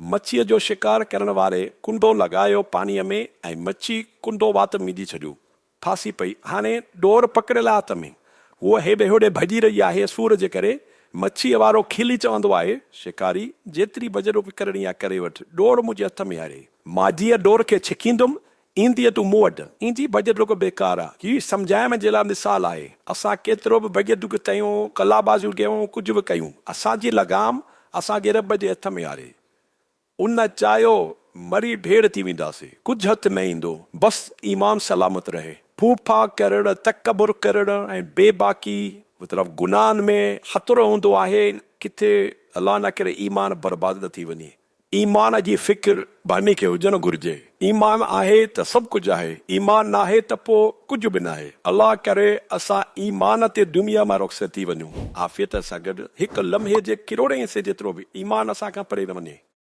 مڇيء جو شڪار ڪرڻ واري ڪنڊو لڳايو پاڻيء ۾ ۽ مڇي ڪنڊو وات ۾ وجهي ڇڏيو. ڦاسي پئي. هاڻي ڏور پڪڙيل آهي هٿ ۾. هوء هيڏي هوڏي ڀڄي رهي آهي سور جي ڪري. مڇيء وارو کلي چوندو آهي، شڪاري، جيتري ڀڄ ڊوڙ ڪرڻي آهي ڪري وٺ، ڏور منهنجي هٿ ۾ آهي. مان جيئن ڏور کي ڇڪيندم، ايندينء تون مون وٽ. انجي ڀڄ ڊڪ بيڪار آهي. هي سمجهائڻ جي لاء مثال آهي. اسان ڪيترو به ڀڄ ڊڪ ڪيون، قلابازيون ڪيون، ڪجهه به ڪيون، اسان جي لغام اسان جي رب جي هٿ ۾ آهي. ان چاهيو مري ڍير ٿي وينداسين، ڪجهه هٿ نه ايندو، بس ايمان سلامت رهي. ڦوڦا ڪرڻ، تڪبر ڪرڻ ۽ بي باڪي مطلب گناهن ۾ خطرو هوندو آهي، ڪٿي الله نه ڪري ايمان برباد نه ٿي وڃي. ايمان جي فڪر ٻانهي کي هجڻ گهرجي. ايمان آهي ته سڀ ڪجهه آهي، ايمان ناهي ته پوء ڪجهه به ناهي. الله ڪري اسان ايمان تي دنيا مان رخصت ٿي وڃون. عافيت سان گڏ هڪ لمحي جي ڪروڙين حصي جيترو به ايمان اسان کان پري نه وڃي.